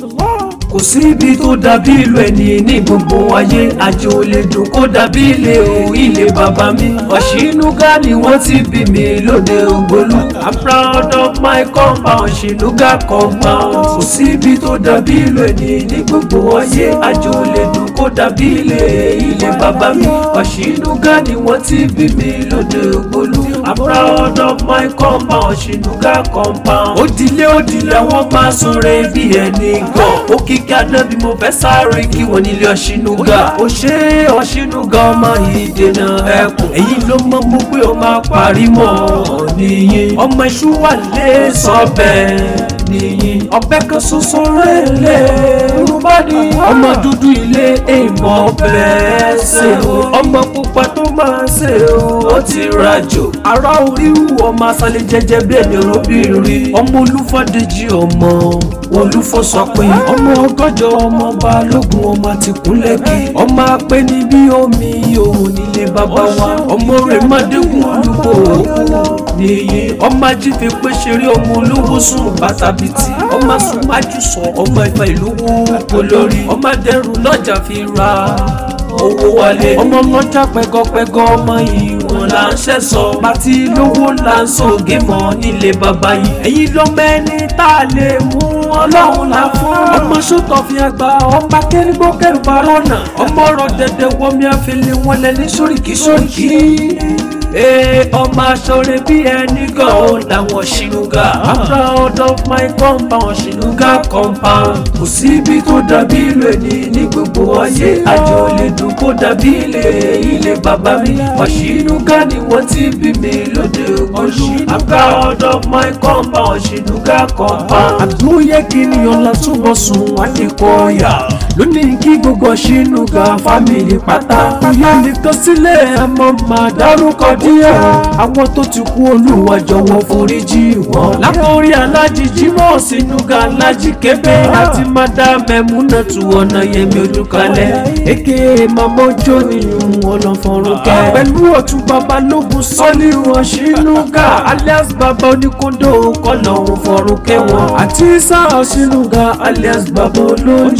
Kò síbi tó dàbí ìlú ẹni ní gbogbo ayé, àjò lè dùn kó dàbí ilé o, ilé bàbá mi. Ọ̀ṣìnúgà ni wọ́n ti bí mi lóde Ògbólú. I'm proud of my compound, Ọ̀ṣìnúgà compound. Kò síbi tó dàbí ìlú ẹni ní gbogbo ayé, àjò lè dùn kó dàbí ilé, ilé bàbá mi. Ọ̀ṣìnúgà ni wọ́n ti bí mi lóde Ògbólú. I'm proud of my compound, Ọ̀ṣìnúgà compound. Òdìlé òdìlé wọ́n máa sọ̀rọ̀ bí ẹni gan. Òkìkí ànábì mo fẹ́ sáré kí wọ́n nílé Ọ̀ṣìnúgà. Ó ṣe Ọ̀ṣìnúgà ọmọ ìdènà ẹkùn. Èyí ló mọ mú pé ó máa parí mọ́ nìyí. Ọmọ iṣu wà lé sọ́bẹ̀ nìyí. Ọbẹ̀ kan ṣoṣo rẹ̀ lé rúbá ní. Ọmọ dúdú ilé èèmọ̀ bẹ́ẹ̀ ṣe o. Ọmọ pupa tó máa ṣe o. Ó ti rajò. Ará oríwú ọmọ asálẹ̀ jẹ́jẹ́ bí ẹni olóbìnrin. Ọmọ Olúfádéjì ọmọ Olúfọ́sọpin. Ọmọ ọgọ́jọ ọmọ Balógun ọmọ Àtìkúnlẹ̀kì. Ọmọ apẹ́ ní bí omi òun nílé bàbá wa. Ọmọ rẹ̀ Mádégún olùkọ́ nìyí. Ọmọ ajífi pé ṣeré ọmọ olówó sùn bàtàbìtì. Ọmọ sùnmájú sọ ọmọ ìfà ìlú wú olórí. Ọmọ adẹ́rù lọ́jà fi ra owó wálé. Ọmọ lọ́jà pẹ́gọ́pẹ́gọ́ ọmọ ìwọ̀n là ń ṣẹ̀sọ́. Pàtí lówó là ń sògé mọ́ nílé bàbá yìí. Èyí ló mẹ́ni tá a lè mú Ọlọ́run là fún. Ọmọ sọ́tọ̀ fi àgbà ọmọ akẹ́rìgbó kẹrù bá rọ̀nà. Ọmọ ọ̀rọ̀ dẹ̀dẹ̀ wọmi àfẹlẹ̀ wọn lẹ́ni sóríkì sóríkì. Ee ọmọ aṣọre bí ẹni gan o làwọn Ọ̀ṣìnúgà. I'm proud of my compound, Ọ̀ṣìnúgà compound. Kò síbi tó dàbí ìlú ẹni ní gbogbo ayé, àjò lè dùn kó dàbí ilé, ilé bàbá mi. Ọ̀ṣìnúgà ni wọ́n ti bí mi lóde Ògbólú. I'm proud of my compound, Ọ̀ṣìnúgà compound. Àbúyẹ kí ni ọlá túbọ̀ sùn Adékọ̀yà. Lónìí kí gbogbo Ọ̀ṣìnúgà fámìlì pátá. Kúyẹ́ nìkan sílẹ̀ àmọ́ máa dárúkọ díẹ̀. Àwọn tó ti kú Olúwa jọ̀wọ́ foríjì wọn. Lákòrí Aláàjì Jímọ̀ Ọ̀ṣìnúgà Aláàjì Kébé àti Madam Ẹ̀múnàtù Ọ̀nàyẹmí Olúkalẹ̀. Èké Màmá Ọjọ́ nínú Ọlọ́fọ̀rúnkẹ́. Pẹ̀lú Ọ̀túnba Balógun Sọ́líù Ọ̀ṣìnúgà alias Bàbá Oníkóńdó kọ́lọ́hún fọ̀rúnkẹ́ wọn. Àti Isa Ọ̀ṣìnúgà alias Bàbá Olóyún.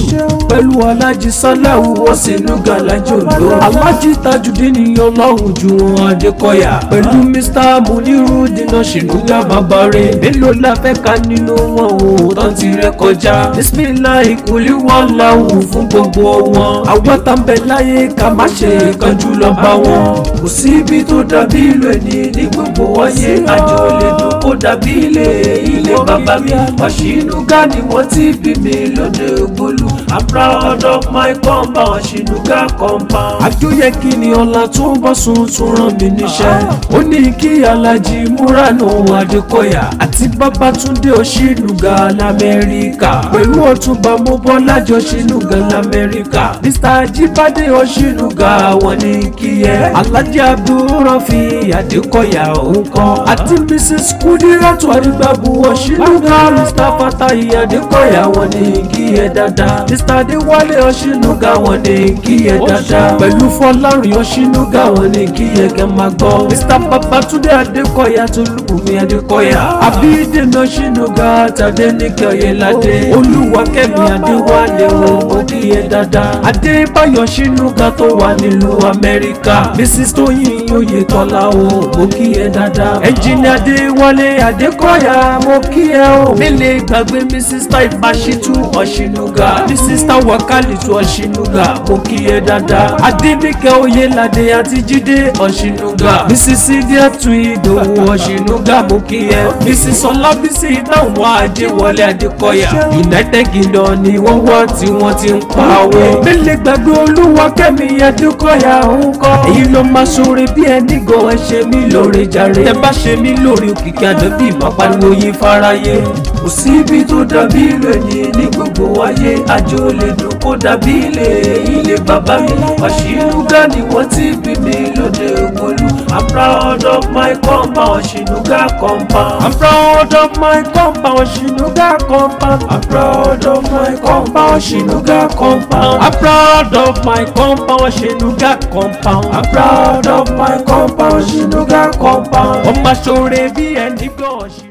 Pẹ̀lú Aláàjì Sálàwù Ọ̀ṣìnúgà Aláàjì Òǹdó. Aláàjì Tajudeen Ọlọ́run ju wọn Adékọ̀yà. Pẹ̀lú Mr. Muniru Dina Ọ̀ṣìnúgà bàbá rẹ̀. Mélòó la fẹ́ ka nínú wọn o tán ti ré kọjá. Bismillahi kùlí wọn làwù fún gbogbo wọn. Àwọn tá ń bẹ láyé ká má ṣe kánjú lọ bá wọn. Kò síbi tó dàbí ìlú ẹni ní gbogbo ayé, àjò lè dùn kó dàbí ilé, ilé bàbá mi. Ọ̀ṣìnúgà ni wọ́n ti bí mi lóde Ògbólú. I'm proud of my compound, Ọ̀ṣìnúgà compound. Àjọyẹ kí ni ọlá tó ń bọ̀ sùn tún rán mi níṣẹ́. Ó ní kí Aláàjì Múrànù Adékọ̀yà àti Babátúndé Ọ̀ṣìnúgà l'Amẹ́ríkà. Pẹ̀lú Ọ̀túnba Mọ́bọ́lájọ Ọ̀ṣìnúgà l'Amẹ́ríkà. Mr. Jíbádé Ọ̀ṣìnúgà wọ́n ní kí ẹ. Aláàjì Abdulrafi Adékọ̀yà òun kan. Àti Mrs. Kudiratu Arígbàbù Ọ̀ṣìnúgà. Mr. Fatayi Adékọ̀yà wọ́n ní kí ẹ dáadáa. Mr. Adéwálé Ọ̀ṣìnúgà wọ́n ní kí ẹ dáadáa. Pẹ̀lú Fọlárin Ọ̀ṣìnúgà wọ́n ní kí ẹ kẹ́ máa gbọ́. Mr. Babátúndé Adékọ̀yà Tolúbùnmi Adékọ̀yà. Abídèmí Ọ̀ṣìnúgà Tàdéníkẹ́ Oyèládé. Olúwakẹ́mi Adéwálé o mo kí ẹ dáadáa. Adébáyọ̀ Ọ̀ṣìnúgà tó wà nílùú Amẹ́ríkà. Mrs. Tóyìn Oyètọ́lá o mo kí ẹ dáadáa. Ẹnjìnì Adéwálé Adékọ̀yà mo kí ẹ o. Mélèé gbàgbé Mrs. Taibashitu Ọ̀ṣìnúgà. Mrs. Tawakalitu Ọ̀ṣìnúgà mo kí ẹ dáadáa. Adéníkẹ́ Oyèládé àti Jídé Ọ̀ṣìnúgà. Mrs. Sídíàtú Ìdòwú Ọ̀ṣìnúgà mo kí ẹ. Mrs. Ọlábísí táwọn Ajéwọlé Adékọ̀yà. United Kingdom ni wọ́n wá tí wọ́n ti ń pa owó. Mélèé gbàgbé Olúwakẹ́mi Adékọ̀yà òun kọ́. Èyí ló máa ṣoore bí ẹni gan ẹ ṣe mí lóore jàre. Tẹ bá ṣe mí lóore òkìkí àdóbì máa pariwo yín fáráyé. Kò síbi tó dàbí ìlú ẹni ní gbogbo ayé, àjò lè dùn kó dàbí ilé, ilé bàbá mi. Ọ̀ṣìnúgà ni wọ́n ti bí mi lóde Ògbólú. I'm proud of my compound, Ọ̀ṣìnúgà compound. I'm proud of my compound, Ọ̀ṣìnúgà compound. I'm proud of my compound, Ọ̀ṣìnúgà compound. I'm proud of my compound, Ọ̀ṣìnúgà compound. I'm proud of my compound, Ọ̀ṣìnúgà compound. Ọmọ aṣọre bí ẹni gan Ọ̀ṣìnúgà.